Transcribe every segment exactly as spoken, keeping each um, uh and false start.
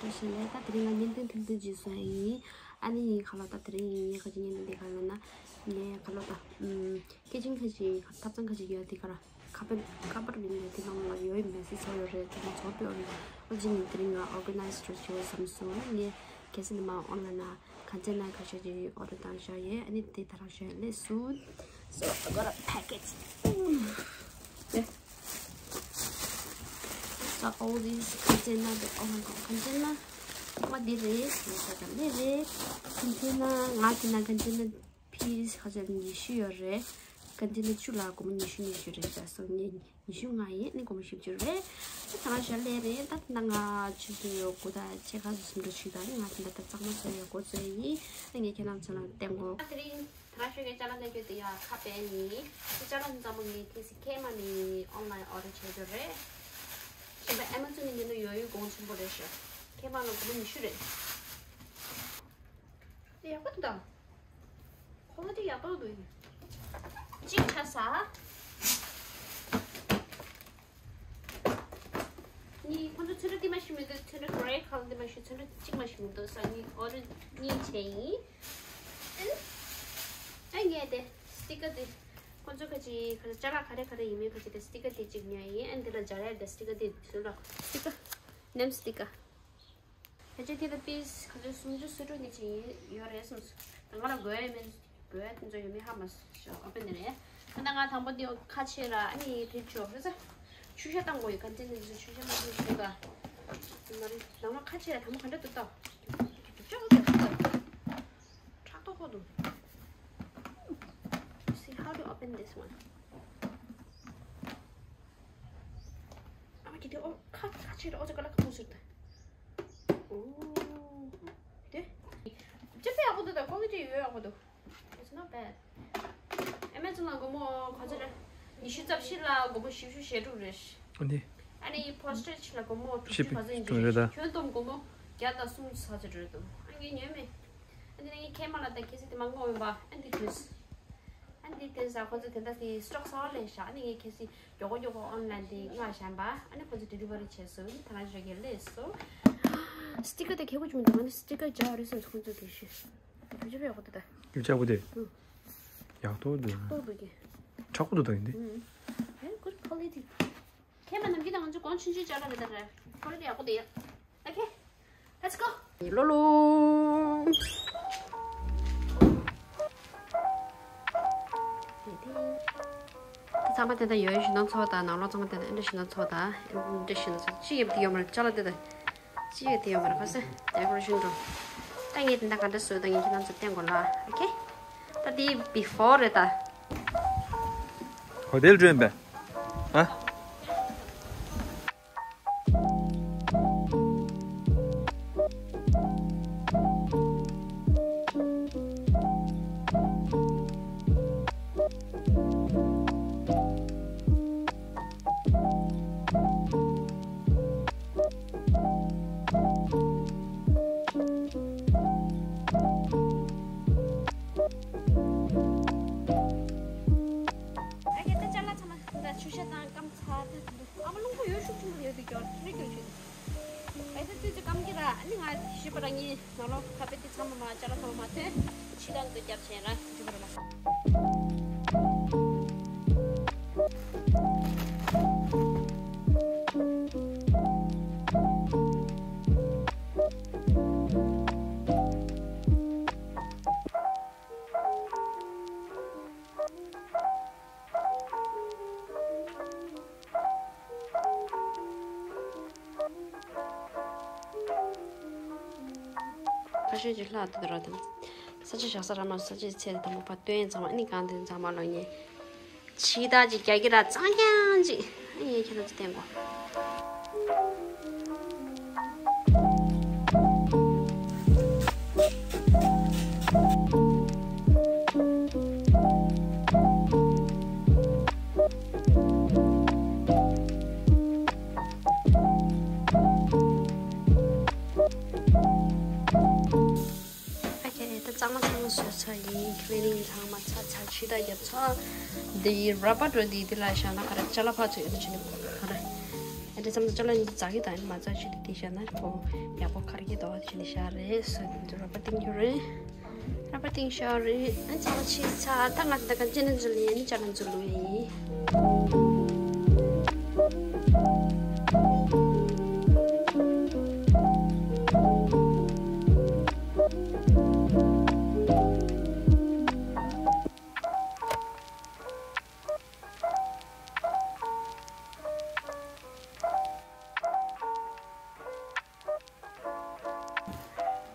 ད་ཞལ་ལས་ད་དེ་རིང་ང་བརྙན་ཐུང་ཐུང་ཐུང་ཅིག་བཟོ་ཡ་ཡིན། ཨ་ནི་ཁ་ལོ་ད་དེ་རིང་ངས་ག་ཅིག་བརྙན་ཐུང་འདི་ག་ལ་ན་ངས་ཁ་ལོ་ད་ཨམ་ཁེ་ཆིང་ཁ་ཅིག་ཐབ་ཚང་ཁ་ཅིག་ཡོད་དེ་ག་ར་ཁ་པར་ཁ་པར་མིན་ཡོད་དེ་ནང་ལ་ཡོད་མེད་སི་ཚོ་ཡོད་རེད། དེ་ནང་ཚོ་པོ་ཡོད་རེད། ཨོ་ཅི་ནི་དེ་རིང་ང་ཨོར་ག་ནའི་ཛི་བྱེད་བསམ་སོང་། ངས་གལ་སྲིད་ནི་མ་ཨོན་ལན་ན་གན་ཅི་ན་ཁ་ཤས་ཅིག་ཨོར་ཌར་བཏང་བཞག་ཡོད། ཨ་ནི་དེ་ད་རང་བཞག་ལས་སུ། So I got a package. Yeah. So all these container, the, oh my god, container. ཁོ་འདི་རེད། ངས་ད་ལྟ་ལས་རེད། container ང་དེ་ན་container piece ཁ་ཤས་ཉི་ཤུ་ཡོད་རེད། container བཅུ་ལ་སྒོར་མོ་ཉི་ཤུ་ཉི་ཤུ་རེད་ཤག So ངས་ཉི་ཤུ་ལྔ་ཡིན། ཨ་ནི་སྒོར་མོ་བཞི་བཅུ་རེད། ད་ང་ཞལ་ལས་རེད། ད་ད་ང་ཆུ་ཚོད་དགུ་དང་ཕྱེད་ཀ་ཙམ་འགྲོ་ཞིག་ད་ནི་ང་དེ་འདྲ་ད་གཙང་མ་བཟོ་ཡག་འགོ་བཟོས་ཡིན། ད་ངས་ཁྱེད་རང་ཚོ་ལ་བསྟན་གོ། དེ་རིང་ད་ང་ཞོགས་ཀས་ཅ་ལག་ལེན་རྒྱུ་དེ་ཡ་ཁ་པན་ཡིན། དེ་ཅ་ལག་ཚང་མ་ངས་ཐེངས་སི་ཁེ་མ་ནི་ཨོན་ལན་ཨོར་ཌར་བྱས་རྒྱུ་རེད། གཞན་པ་ཨེ་མ་ཛོན་ནི་ཉིན་ནོ་ཡོད་ཡོད་གོང་ཆེན་པོ་རེད་ཤག་ཁེ་མ་ལ་སྒོར་མོ་ཉི་ཤུ་རེད། དེ་ཡག་པོ་འདུག་ད། ཁོ་ལོ་དེ་ཡག་པོ་འདུག་ཡིན། གཅིག་ཆ་ས། གཉིས་ཁོ་ཚོ་ཚོན་ཁྲ་དེ་མ་ཞིག་མི་འདུག་ཚོན་ཁྲ་གྷི་རེ་ཁ་ལར་དེ་མ་ཞིག་ཚོན་ཁྲ་གཅིག་མ་ཞིག་མི་འདུག་ས། གཉིས་ཨོ་རེ་ཇི་གཉིས་བྱས་ཡིན། ཨ་ངས་དེ་སི་ཊི་ཀར་དེ་ཁོ་ཚོ་ཁ་ཅིག་ཁ་ཅ་ལག་ག་རེ་ག་རེ་ཡིན་མིན་ཁ་ཅིག་དེ་སི་ཊི་ཀར་དེ་གཅིག་ཉོས་ཡིན། ཨ་འདི་ལ་སྦྱར་ཡ་དེ་སི་ཊི་ཀར་དེ་ཚོན་ལ་སི་ཊི་ཀར་ནེམ་སི་ཊི་ཀར། ཕལ་ཆེར་དེ་ལ་པིས་ག་ཚོད་སུམ་ཅུ་སོ་དྲུག་ནི་ཅིག་ཡོད་རེད་བསམ་སོང་། ད་ང་ལ་དགོས་ཡ་མིན་དགོས་ཡ་དེ་ཚོ་ཡོད་མེད་ཧ་མ་ཤེས། ཨ་པེ་ནི་རེད། ད་ལྟ་ང་དང་པོ་འདི་ཁ་ཕྱེ་ར། ཨ་ནི་དེ་ཆོག་རེད་ས། ཆུ་ཤ་བཏང་དགོས་ཡོད། ག་ཚོད་ནི་ཚོ་ཆུ་ཤ་མ་བཏང་ཤེས་ག་མ་རེད། ནང་ལ་ཁ་ཕྱེ་ར་དང་པོ་ག་འདྲ་འདུག་ལྟ། རྒྱུ་ཅག་འདུག་ལྟ། ཕྲག་དོག་ཁོ་འདུག See how to open this one. ཨ་མ་གི་དེ་ཨོ་ཁ་ཁ་ཕྱེ་ར། ཨོ་ཙི་ཀ་ལ་ཁ་མོ་ཟེར་ད། ཨོ། དེ། ཅི་ཕི་ཡག་པོ་འདུག་ད། ཀོ་ལི་ཊི་ཡོད་ཡག་པོ་འདུག It's not bad. ཨེ་མ་ཛོན་ལ་སྒོར་མོ་ག་ཚོད་རེད། ཉི་ཤུ་རྩ་བཞི་ལ་སྒོར་མོ་བཞི་བཅུ་ཞེ་དྲུག་རེད། འདི། ཨ་ནི་པོ་སི་ཊེཇ་ལ་སྒོར་མོ་དྲུག་ཅུ་ག་ཚོད་ཡིན་རེད་ད། ཁྱོན་བསྡོམས་སྒོར་མོ་བརྒྱ་དང་སུམ་ཅུ་ཙམ་རེད་འདུག་ཨ་ངས་ཉོས་མེད། ཨ་ནི་ངས་ཁེ་མ་ལ་ད་གལ་སྲིད་དེ་མ་བསྔོགས་ཡོང་པ་ཨ་འདི་དུས། ཨ་འདི་དེ་ས་ཁོ་ཚོ་དེ་འདྲ་དེ་སི་ཊོག་གསར་པ་ལེན་ཤག་ཨ་ནི་ངས་ཁེ་སི་མགྱོགས་པོ་མགྱོགས་པོ་ཨོན་ལན་དེ་མངགས་བཞག་པ། ཨ་ནི་ཁོ་ཚོ་ཌེ་ལི་ཝ་རི་བྱས་སོང་། ད་ང་ཞོགས་ཀས་སླེབས་སོང་། སི་ཊི་ཀར་དེ་ཁེ་པོ་བྱུང་འདུག་ང་ནི་སི་ཊི་ཀར་སྦྱར་རེད་བསམ་སོང་། ཁོ་ཚོ་དེ་ཤི་རྒྱུ་ཆ་ཡག་པོ་འདུག་ད། རྒྱུ་ཆ་པོ་དེ། ཨུ། ཡག་ཏོག་འདུག་ཏོག་འདུག་གི་ཕྲག་པོ་འདུག་ད་ཡིན་དེ། ཨུ། Very good quality. ཁེ་མ་ནམ་རྒྱུན་དང་ང་ཚོ་གོང་ཆུང་ཆུང་སྦྱར་ལ་རེད་ད་རེད། ཁོ་རེ་དེ་ཡག་པོ་འདུག་ཡ། Okay, let's go. ལོ་ལོ། དེ་ཚང་མ་དེ་འདྲ་ཡོད། ཞུ་ན་ཚོགས་དང་ནང་ལོགས་ཚང་མ་དེ་འདྲ་ཨེ་འདྲ་ཞུ་ན་ཚོགས་དང་ཨེ་འདྲ་ཞུ་ན་ཚོགས། ཅི་ཡོད་དེ་ཡོད་མ་རེད། ཅ་ལག་དེ་དང་ཅི་ཡོད་དེ་ཡོད་མ་རེད། ཁ་སང་ཌེ་ཀོ་རེ་ཤན་འགྲོ། ད་ངས་དེ་འདྲ་ག་འདྲ་བཟོས་དང་ངས་ཁྱེད་རང་ཚོ་བསྟན་དགོས་ལ། Okay, ད་དེ་བི་ཕོར་རེད་ད། ཧོ་ཊེལ་འགྲོ་ཡིན་པས། ཨ། ཨ་ཀེ། ད་ཅ་ལག་ཚང་མ་ད་ཆུ་ཤ་དང་སྐམ་ཚ་དེ་འདུག་ཨ་མ་རླུང་བུ་ཡོད་ཤུགས་ཆེན་པོ་ཡོད་དུ་ཀྱོར་ཁྱེར་ཀྱོར་ཆུ་དུ། ཨེ་ད་དུས་ཚོད་སྐམ་གྱི་ར། ཨ་ནི་ང་ཞིབ་པ་ར་ངའི་ནང་ལོགས་ཁ་པེ་དེ་ཚང་མ་མ་ཅ་ལག་ཚང་མ་མ་ཐོན་ཕྱི་ལ་འདུག་རྒྱབ་བྱས་ར་ཞིབ་པ་ར་ལ། ཁ་ཤས་ཀྱིས་ལྷག་ཏུ་ར་དང་། ས་ཆ་བཞག་ས་ར་མ་ས་ཆའི་ཚད་དང་མ་པ་སྟོན་ཚང་མ་ཨ་ནི་གང་དེ་ཚང་མ་ལོ་ཉེ། ཕྱི་ཐག་ཅིག་རྒྱག་གི་ར་གཙང་རྐྱང་ཅིག་ཨ་ཡེ་ཁྱེད་རང་ཚོ་བསྟན་གོ། ཨ་ཀེ། ད་གཙང་མ་ཚང་མ་བཟོས་ཚར་ཡིན། ཁི་ལི་ནིང་ཚང་མ་ཚར་ཚར། ཕྱི་ཐག་བརྒྱབ་ཚར། འདི་ར་བ་འགྲོ་འདི་འདི་ལ་བཞག་ན་ག་རེ་ཅ་ལག་ཕར་ཚུར་ཡོད་དུ་ཕྱིན་ནས་ག་རེ། དེ་ཙམ་དུ་ཅ་ལག་འདི་འཛག་གི་དང་མ་འཛག་ཞིག་དེ་བཤད་ན་ཁོ་ཡག་པོ་ཁར་གི་དོ་ཞིག་ནི་ཤར་རེད། སོ་དེ་ཚོ་ར་པར་ཏིང་རྒྱུ་རེད། ར་པར་ཏིང་ཤར་རེད། ཨ་ཅག་ཆི་ཚ་ད་ང་ད་ག་ཅི་ནི་འཛུལ་ཡིན་ཅ་ལག་འཛུལ་ལུགས་ཡིན།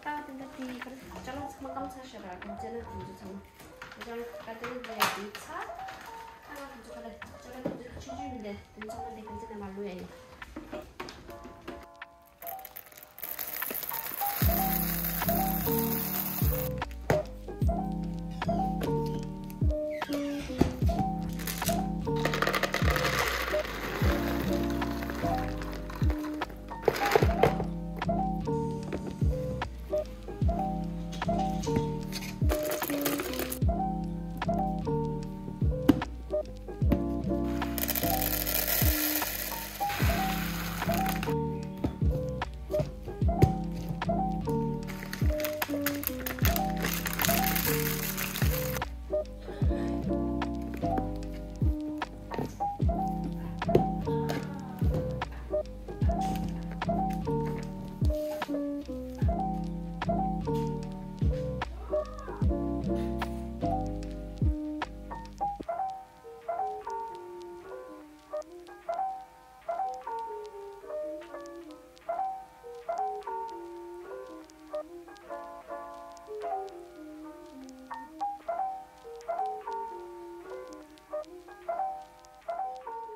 ད་དེ་འདྲ་དེ་གར་ཅ་ལག་ཚང་མ་སྐམ་ཚར་ཤག་ར་གན་ཅ་ལག་དེ་ཚོ་ཚང་མ་ཅ་ལག་ག་དེ་འདྲ་ཡ་དེ་ཚ། ད་ང་དེ་ཚོ་ག་ར་ཅ་ལག་དེ་ཚོ་ཆུང་ཆུང་མི་འདྲ་དེ་ཚང་མ་དེ་གན་ཅ་ལག་མ་ལུས་ཡ་ཡིན།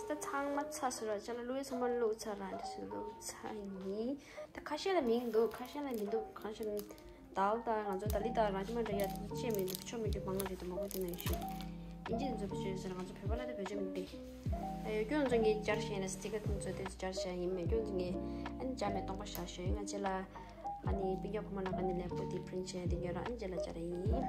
ད་ཚང་མ་ཚ་སོང་ར། ཅ་ལག་བླུགས་ཡས་ཚང་མ་བླུགས་ཚར་ར། འདི་ཚོ་བླུགས་ཚར་ཡིན། ད་ཁ་ཤས་ལ་མིང་འདུག་ཁ་ཤས་ལ་མི་འདུག་ཁ་ཤས་ལ་དཱལ་དང་ང་ཚོ་དཱ་ལི་དང་རཱ་ཇི་མ་འདྲ་ཡ་དེ་ཅེས་མི་འདུག་ཆོ་མི་འདུག་མང་ང་རེད་དུ་མ་གོ་དེ་ན་ཡིན་ཤོད། ཨིན་ཇི་འཛུབ་ཤོད་ཟེར་ང་ཚོ་བོད་པ་ལ་དེ་བེད་སྤྱོད་མི་འདུག་ཨ་ཡོད་སྐྱོན་ཚོ་ངས་སྦྱར་བཞག་ཡིན་ན་སི་ཊི་ཀར་དེ་ཚོ་དེ་ཚོ་སྦྱར་བཞག་ཡིན། མེད་སྐྱོན་ཚོ་ངས་ཨ་ནི་སྦྱར་མེད་སྟོང་པ་བཞག་ཤོད་ཡིན། ང་ཅི་ལ། ཨ་ནི་སྤུན་ཀྱག་ཕ་མ་ལ་ཨ་ནི་ལེགས་པོ་དེ་པི་རིན་ཊི་བྱས་དེ་ཉོ་ར་ཨ་ནི་རྗེས་ལ་སྦྱར་ཡིན།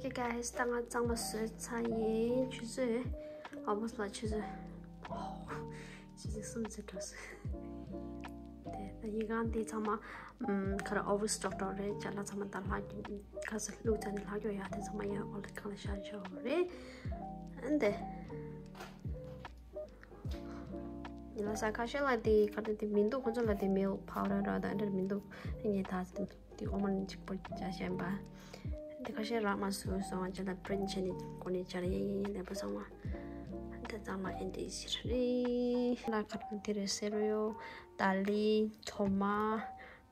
Okay guys, ད་ང་གཙང་མ་བཟོས་ཚར་ཡིན། ཆུ་ཚོད་ཨ་བོ་ལ་ཆུ་ཚོད་ཆུ་ཚོད་གསུམ་ཙམ་འགྲོ་སོང་། དེ་ད་ཡིན་གང་དེ་ཚང་མ་ཨམ་ཁ་ར་ཨོ་ཝར་སི་ཊོག་ཊོག་རེད། ཅ་ལག་ཚང་མ་ད་ལྷག་རྒྱུ་ཁ་སང་བླུགས་ཚར་ནས་ལྷག་རྒྱུ་ཡ་དེ་ཚང་མ་ཡང་ཨོ་ལི་ཁང་ལ་བཞག་བཞག་རེད། ཨ་ནི་དེ་ཡིན་ལ་ས་ཁ་ཤས་ལ་དེ་ཁ་ར་དེ་མི་འདུག་ཁོང་ཚོ་ལ་དེ་མིལ་ཕའུ་ཌར་ར་ད་འདྲ་མི་འདུག་ངས་ད་དེ་ཨོ་མ་ནི་གཅིག་པོ་བྱ་བཞིན་པ། དེ་ཁ་ཤས་རག་མ་སོང་སོང་བ་ཅན་ལ་པི་རིན་ཊི་བྱས་ནས་གོ་ནས་སྦྱར་ཡིན་ལེགས་པོ་སོང་བ། དེ་ཚང་མ་ཨེ་འདྲ་ཞིག་རེད། ལ་ཁ་དེ་རེད། སེ་རེལ། དཱ་ལི། ཐོ་མ།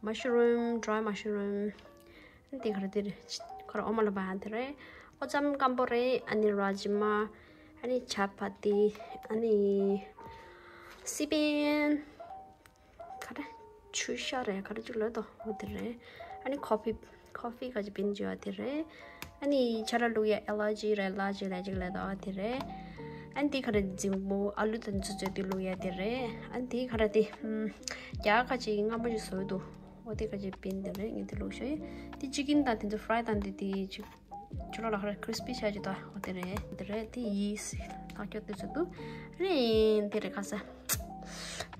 མ་ཤུ་རུམ། ཌི་རའི་མ་ཤུ་རུམ། དེ་ཁ་ར་དེ་རེད། ཁ་ར་ཨོ་མ་ལ་བ་དེ་རེད། ཨོ་ཙམ་སྐམ་པོ་རེད། ཨ་ནི་རཱ་ཇི་མ། ཨ་ནི་ཇ་པ་ཏི། ཨ་ནི་སི་པན། ག་རེ། ཆུ་ཤ་རེད། ག་རེ་ཅིག་ལོས་དོ་འོ་དེ་རེད། ཨ་ནི་ཁོ་ཕི། ཁོ་ཕི་ག་ཅིག་བིན་ཅིག་ཡོད་དེ་རེད། ཨ་ནི་ཆ་ར་ལུག་ཡ་ཨེ་ལར་ཇི་རེད། ཨེ་ལར་ཇི་རེད་ཅིག་ལོས་དོ་འོ་དེ་རེད། ཨ་ནི་དེ་ག་རེ་རྫིང་བུ་ཨ་ལུ་དང་ཆུ་ཚོད་དེ་ལུག་ཡ་དེ་རེད། ཨ་ནི་དེ་ག་རེ་དེ་ཧུམ། རྒྱ་ག་ཅིག་སྔ་མོ་ཅིག་བཟོས་འདུག་འོ་དེ་ག་ཅིག་བིན་དེ་རེད། ངས་དེ་ལུག་ཤོད་ཡིན། དེ་ཅི་ཀིན་དང་དེ་ཚོ་ཕ་རའི་དང་དེ་དེ་ཅིག་ཆུ་ལོག་ལ་ཁ་ར་ཁྲིས་པི་ཆ་ཅིག་དང་འོ་དེ་རེད། དེ་རེད། དེ་ཡིས་ལྷག་སྐྱོ་དེ་ཚོ་འདུག་རེད། དེ་རེད། ཁ་ས་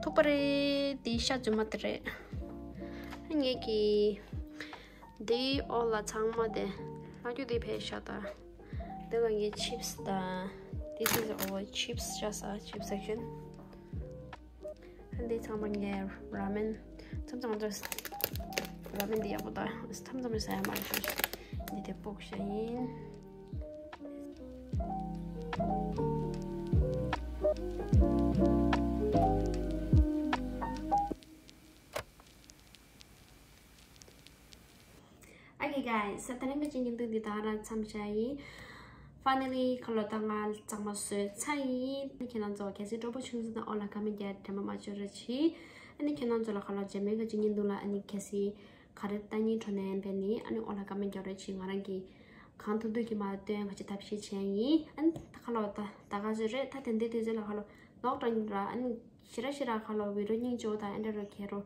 ཐུག་པ་རེད། དེ་ཤ་རྫུན་མ་དེ་རེད། ངེད་ཀྱི་འདི་ཨོ་ལ་ཚང་མ་དེ་ལྷག་རྒྱུ་དེ་ཕེ་ཤ་ད། འདི་ལ་ངའི་chips ད། This is our chips, just a chip section. འདི་ཚང་མ་ངའི་ར་མེན། མཚམས་མཚམས་ང་ཚོ་ར་མེན་འདི་ཡག་པོ་ད། མཚམས་མཚམས་ཟ་ཡ་མ་རེད་ཤོག་འདི་དེ་སྤོག་ཤ་ཡིན། Okay guys, ད་རིང་གི་བརྙན་ཐུང་འདི་ད་ག་རང་མཚམས་བཞག་ཡིན། Finally ཁ་ལོ་ད་ང་གཙང་མ་བཟོས་ཚར་ཡིན། ཁྱེད་རང་ཚོ་གལ་སྲིད་སྤྲོ་པོ་བྱུང་སོང་ན་ཨོ་ལ་ཀ་མེན་རྒྱག་དྲན་པ་མ་བརྗེད་རོགས་གྱིས། ཨ་ནི་ཁྱེད་རང་ཚོ་ལ་ཁ་ལོ་རྗེས་མའི་གི་བརྙན་ཐུང་ལ་ཨ་ནི་གལ་སྲིད་ག་རེ་ལྟ་སྙིང་བྲོ་ནའི་ཕན་ནི་ཨ་ནི་ཨོ་ལ་ཀ་མེན་རྒྱག་རོགས་གྱིས། ང་རང་གིས་གང་ཐུབ་ཐུབ་ཀྱིས་མར་སྟོན་ག་ཅི་ཐབས་ཤེས་བྱས་ཡིན། ཨ་ནི་ད་ཁ་ལོ་ད་ད་ག་ཚོད་རེད། ད་དེ་འདྲའི་དུས་ཚོད་ལ་ཁ་ལོ་ལོག་འགྲོ་ཡིན་ར། ཨ་ནི་ཞེ་དྲག་ཞེ་དྲག་ཁ་ལོ་བི་ཌི་ཡོ་སྙིང་རྗེ་པོ་དང་ཨེ་འདྲ་རོ་ཁེ་རོ་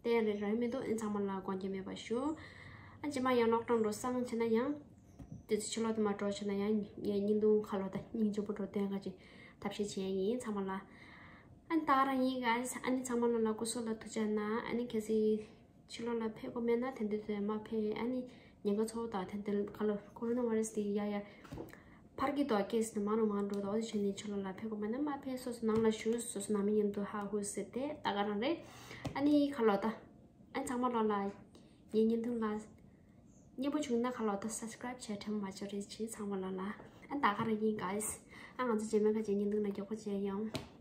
བལྟས་རེད་ར་མི་འདུག་ཨ་ནི་ཚང་མ་ལ་དགོངས་འགལ་མེད་པ་ཞུ། ཨ་རྗེས་མ་ཡང་ལོག་འགྲོ་འགྲོ་སང་བྱས་ན་ཡང་དུས་ཚོད་ཕྱི་ལོགས་དུ་མ་འགྲོ་བྱས་ན་ཡང་ངས་བརྙན་ཐུང་ཁ་ལོ་ད་སྙིང་རྗེ་པོ་འགྲོ་སྟོན་ག་ཅི་ཐབས་ཤེས་བྱས་ཡིན་ཚང་མ་ལ། ཨ་ནི་ད་ག་རང་ཡིན་ག་ཨ་ནི་ཚང་མ་ལ་ལ་སྐུ་གཟུགས་ལ་ཐུགས་ཅག་གནང་། ཨ་ནི་གལ་སྲིད་ཕྱི་ལོགས་ལ་ཕེབས་དགོས་མེད་ན་དེ་འདྲ་དེ་མ་ཕེབས། ཨ་ནི་ཉེན་ཁ་ཚ་པོ་དང་དེ་འདྲ་ཁ་ལོ་ཀོ་རོ་ན་བྷའི་ར་སི་དེ་ཡ་ཡ་འཕར་གྱི་འདུག་ཀེ་སི་དེ་མང་རུ་མང་འགྲོ་འདུག་འོ་དེ་བྱས་ནས་ཕྱི་ལོགས་ལ་ཕེབས་དགོས་མེད་ན་མ་ཕེབས། སོ་སོ་ནང་ལ་བཞུགས། སོ་སོ་ནང་མི་མཉམ་དུ་ཧ་ཧུ་ཟེར་ཏེ་ད་ག་རང་རེད། ཨ་ནི་ཁ་ལོ་ད་ཨ་ནི་ཚང་མ་ལོ་ལ་ངའི་བརྙན་ཐུང་ལ་སྙན་པོ་བྱུང་ན་ཁ་ལོ་ད་སབ་སི་ཀ་རའིབ་བྱས་དྲན་པ་མ་བརྗེད་རོགས་གྱིས་ཚང་མ་ལོ་ལ། ཨ་ནི་ད་ག་རང་ཡིན་ག་ཨ་ང་ཚོ་རྗེས་མའི་ག་ཅི་བརྙན་ཐུང་ལ་མགྱོགས་པོ་མཇལ་ཡོང་།